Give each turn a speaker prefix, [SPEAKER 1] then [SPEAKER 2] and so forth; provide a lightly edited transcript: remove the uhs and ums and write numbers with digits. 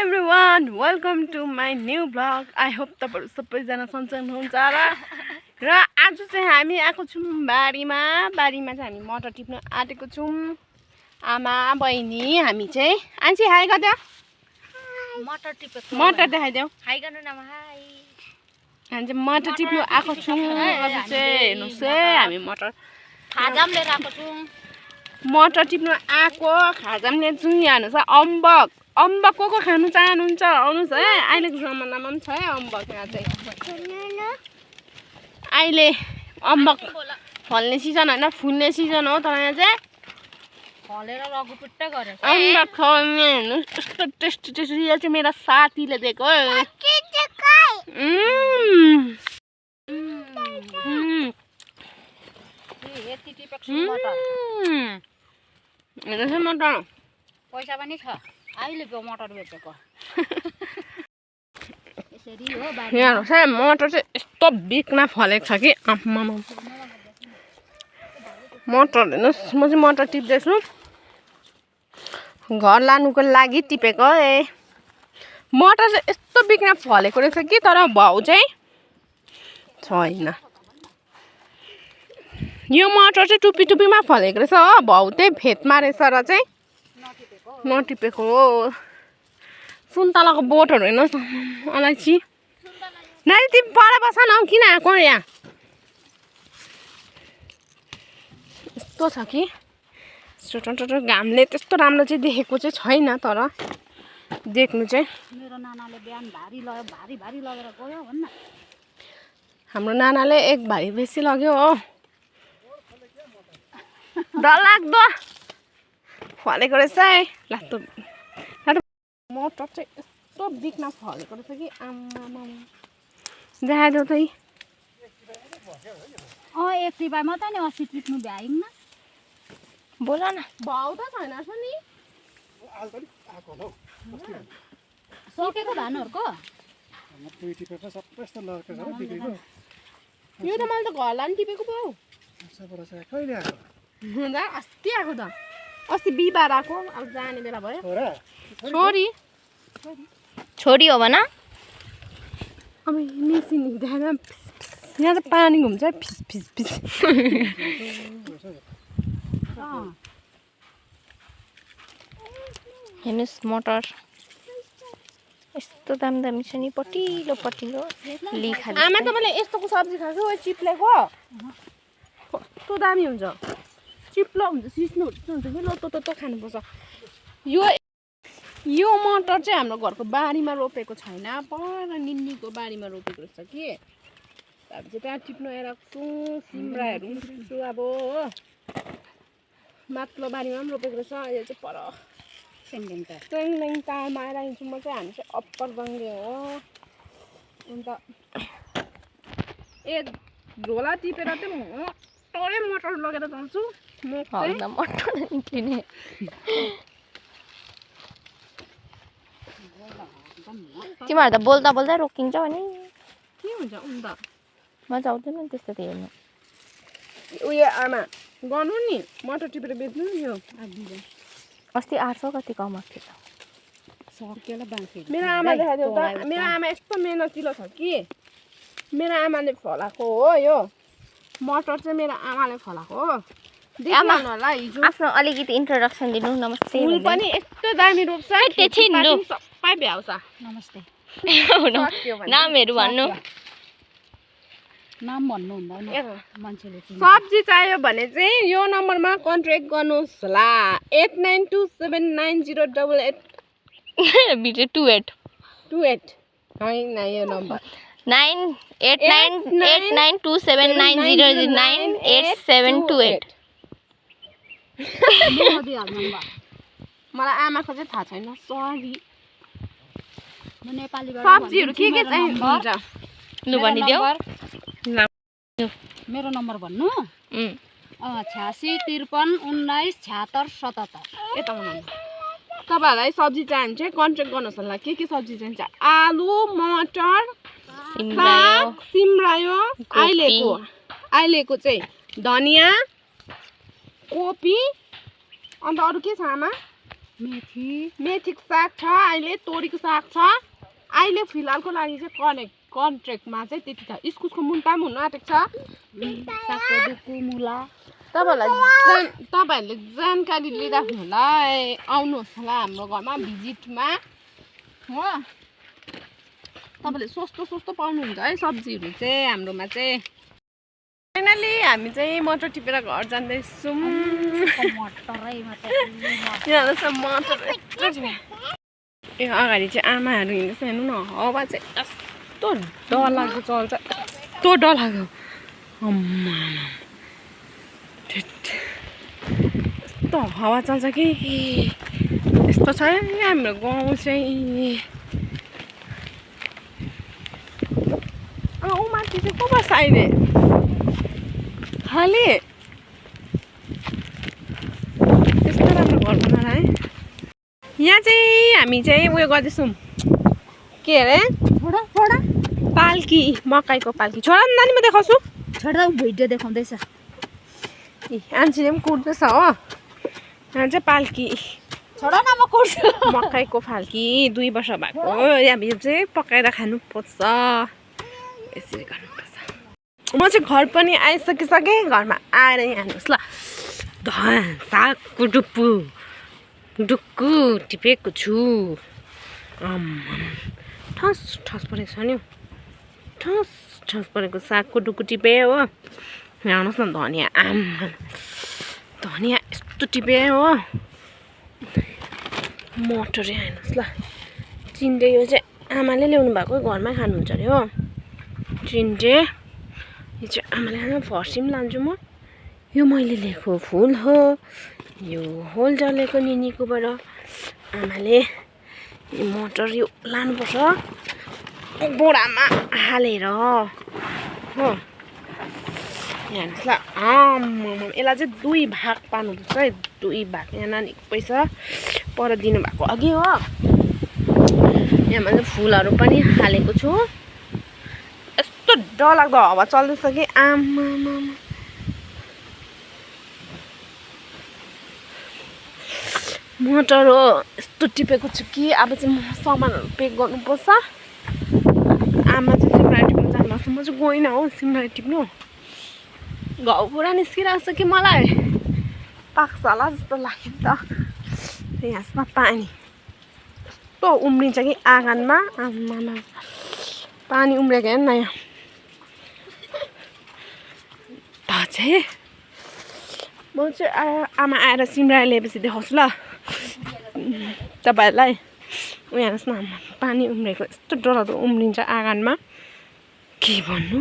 [SPEAKER 1] everyone, welcome to my new vlog. I hope तपाईहरु सबैजना सन्चै हुनुहुन्छ र आज चाहिँ हामी आएको छौं बारीमा चाहिँ हामी मटर टिप्न आटेको छौं। आमा बहिनी हामी चाहिँ आन्सी हाई गर्दा
[SPEAKER 2] मटर टिपेको
[SPEAKER 1] मटर देखाइदेऊ।
[SPEAKER 2] हाई गर्नु न हाई।
[SPEAKER 1] हामी चाहिँ मटर टिप्न आएको छौं। आज चाहिँ हेर्नुस् है हामी मटर
[SPEAKER 2] खाजाम लिएर आएको छौं।
[SPEAKER 1] मटर टिप्न आएको खाजाम लिएर छौं। यहाँ हेर्नुस् अम्बक को खानु चाहनुहुन्छ आउनुस् है। अहिलेको जमानामा पनि छ है अम्बक। यहाँ चाहिँ अहिले अम्बक फल्ने सिजन हैन फुल्ने सिजन हो। तर यहाँ चाहिँ
[SPEAKER 2] फलेर रगु पुट्टै गरे।
[SPEAKER 1] अम्बक खाउने हेर्नुस् कस्तो टेस्टी टेस्टी। यो चाहिँ मेरो साथीले दिएको
[SPEAKER 2] यति टिपेको छु मटर।
[SPEAKER 1] हेर्नुस् मटर
[SPEAKER 2] पैसा पनि छ। अहिले पो मटर बेचेको। यसरी हो बारी।
[SPEAKER 1] यहाँ हेर्नुस् है मटर चाहिँ यस्तो बिगमा फलेको छ कि आम्मामा। मटर हेर्नुस् म चाहिँ मटर टिप्दैछु। घर लानुको लागि टिपेको है। मटर चाहिँ यस्तो बिगमा फलेको रहेछ कि तर भाउ चाहिँ छैन। यो मटर चाहिँ टुप्पी टुप्पीमा फलेको रहेछ हो। भाउ चाहिँ फेदमा रहेछ र चाहिँ नटिपेको हो। सुन्तलाको बोटहरू हेर्नुहोस् अलैँची। नानी तिमी पर बस न किन आएको यहाँ। यस्तो छ कि टोटो घामले त्यस्तो राम्रो चाहिँ देखेको चाहिँ छैन। तर देख्नु चाहिँ
[SPEAKER 2] मेरो नानाले बिहान भारी लगेर गयो भन्न।
[SPEAKER 1] हाम्रो नानाले एक भारी बेसी लग्यो हो। डरलाग्दो फलेको रहेछ है। लाग्दो मटर चाहिँ यस्तो बिगमा फलेको रहेछ कि आम्मामा। देखाइदेऊ त
[SPEAKER 2] एक टिपाइ मात्रै नि 80 टिप्नु भ्याइङ न।
[SPEAKER 1] बोल न भाउ त छैन नि।
[SPEAKER 2] सकेको धानहरुको
[SPEAKER 1] यो त मैले त घर लानु टिपेको पो। अस्ति आएको त अस्ति बिहिबार आएको। अब जाने बेला भयो।
[SPEAKER 2] छोरी हो भन।
[SPEAKER 1] अब मेसिन हिँड्दैन यहाँ चाहिँ पानी घुम्छ फिस फिस फिस।
[SPEAKER 2] हेर्नुस् मटर यस्तो दामी छ नि। पटिलो लिखा।
[SPEAKER 1] आमा तपाईँले यस्तोको सब्जी खान्छ हो चिप्लेको कस्तो दामी हुन्छ। चिप्लो हुन्छ सिस्नो हुन्छ कि लोतो खानुपर्छ। यो मटर चाहिँ हाम्रो घरको बारीमा रोपेको छैन। पर निन्नीको बारीमा रोपेको रहेछ कि। हामी चाहिँ त्यहाँ टिप्नु आइरहेको छौँ। सिमराहरू छु अब हो। माथिल्लो बारीमा पनि रोपेको रहेछ। यो चाहिँ पर सेङलेङ तालमा आइरहेको छु म चाहिँ। हामी चाहिँ अप्पर गङ्गे हो। अन्त झोला टिपेर चाहिँ मटरै मटर लगेर जान्छु म चाहिँ।
[SPEAKER 2] मटर निक्लिने तिमीहरू त बोल्दा रोकिन्छ भने
[SPEAKER 1] के हुन्छ अन्त
[SPEAKER 2] मजा आउँदैन त्यस्तो त हेर्नु।
[SPEAKER 1] उयो आमा गर्नु नि मटर टिपेर बेच्नु नि। यो
[SPEAKER 2] अस्ति 800 कति कमाएको थियो त।
[SPEAKER 1] सकेर बाँकी मेरो आमा देखाइदेऊ त। मेरो आमा यस्तो मेहनतिलो छ कि। मेरो आमाले फलाएको हो यो मटर चाहिँ। मेरो आमाले फलाएको हो। देख्नु होला हिजो
[SPEAKER 2] आफ्नो अलिकति इन्ट्रोडक्सन दिनु। नमस्ते।
[SPEAKER 1] फुल पनि यस्तो दामी रोप्छ सबै भ्याउँछ।
[SPEAKER 2] नमस्ते। नामहरू भन्नु। नाम भन्नु हुँदैन मान्छेले।
[SPEAKER 1] सब्जी चाहियो भने चाहिँ यो नम्बरमा कन्ट्याक्ट गर्नुहोस् होला। 89279088
[SPEAKER 2] बिटे 28
[SPEAKER 1] होइन यो नम्बर
[SPEAKER 2] 98892790988728।
[SPEAKER 1] मलाई आमाको चाहिँ थाहा छैन सरी।
[SPEAKER 2] नेपालीबाट
[SPEAKER 1] सब्जीहरू के चाहिन्छ
[SPEAKER 2] लु भनिदेऊ।
[SPEAKER 1] मेरो नम्बर भन्नु
[SPEAKER 2] 86 53 19 76 77।
[SPEAKER 1] यता तपाईँहरूलाई सब्जी चाहियो भने चाहिँ कन्ट्याक्ट गर्नुहोस् होला। के सब्जी चाहिन्छ आलु मटर साग सिमरायो अहिलेको चाहिँ धनियाँ कोपी। अन्त अरू के छ आमा मेथीको साग छ अहिले, तोरीको साग छ अहिले। फिलहालको लागि चाहिँ कन्ट्र्याक्टमा चाहिँ त्यति छ। इस्कुसको मुन्टा पनि हुन आँटेको छ। तपाईँहरूले जानकारी लिइराख्नु होला, आउनुहोस् होला हाम्रो घरमा भिजिटमा हो। तपाईँले सस्तो पाउनुहुन्छ है सब्जीहरू चाहिँ हाम्रोमा चाहिँ। फाइनली हामी चाहिँ मटर टिपेर घर जाँदैछौँ। यो अगाडि चाहिँ आमाहरू हिँड्दैछ, हेर्नु न। हावा चाहिँ यस्तो डरलाग्दो चल्छ, यस्तो डरलाग्दो। यस्तो हावा चल्छ कि यस्तो छ हाम्रो गाउँ चाहिँ। ऊ माथि चाहिँ को बस्छ अहिले खाली? त्यस्तो राम्रो घर बनाएर है। यहाँ चाहिँ हामी चाहिँ उयो गर्दैछौँ, के अरे पाल्की, मकैको पाल्की। छोरा नानी म देखाउँछु,
[SPEAKER 2] छोरा भिडियो देखाउँदैछ।
[SPEAKER 1] आन्सीले पनि कुट्दैछ हो। यहाँ चाहिँ पाल्की,
[SPEAKER 2] छोरा न म कुट्छु।
[SPEAKER 1] मकैको फाल्की 2 वर्ष भएको हामी चाहिँ पकाएर खानुपर्छ, यसरी गर्नुपर्छ। म चाहिँ घर पनि आइसकिसकेँ। घरमा आएर हेर्नुहोस् ल, सागको डुक्कु टिपेको छु। ठस परेको छ नि, ठस परेको सागको डुक्कु टिपे हो। हेर्नुहोस् न धनियाँ, धनियाँ यस्तो टिपे हो। मटर हेर्नुहोस् ल, चिन्डे। यो चाहिँ आमाले ल्याउनु भएको, घरमै खानुहुन्छ अरे हो चिन्डे। यो चाहिँ आमाले खानु, फर्सी पनि लान्छु म। यो मैले लिएको फुल हो, यो होल्डर लिएको निनीकोबाट। आमाले मटर यो लानुपर्छ बोरामा हालेर हो। हेर्नुहोस् ल, यसलाई चाहिँ 2 भाग पार्नुपर्छ है, 2 भाग। यहाँ नानीको पैसा पर दिनुभएको अघि हो। यहाँ मैले फुलहरू पनि हालेको छु। यस्तो डरलाग्दो हावा चल्दैछ कि आमामा। मटर हो यस्तो टिपेको छु कि अब चाहिँ म सामानहरू पेक गर्नुपर्छ। आमा चाहिँ सिमरायो टिप्नु जानुभएको छ, म चाहिँ गइनँ हो सिमरायो टिप्नु। घाउ पुरा निस्किरहेको छ कि मलाई, पाक्छ होला जस्तो लाग्यो नि त। यहाँ पानी यस्तो उम्रिन्छ कि आँगनमा, आमामा पानी उम्रेको हेर्नु न यहाँ। चाहिँ म चाहिँ आमा आएर सिमरायो ल्याएपछि देखाउँछु ल तपाईँहरूलाई। हेर्नुहोस् न, पानी उम्रेको यस्तो डरलाग्दो उम्रिन्छ आँगनमा, के भन्नु।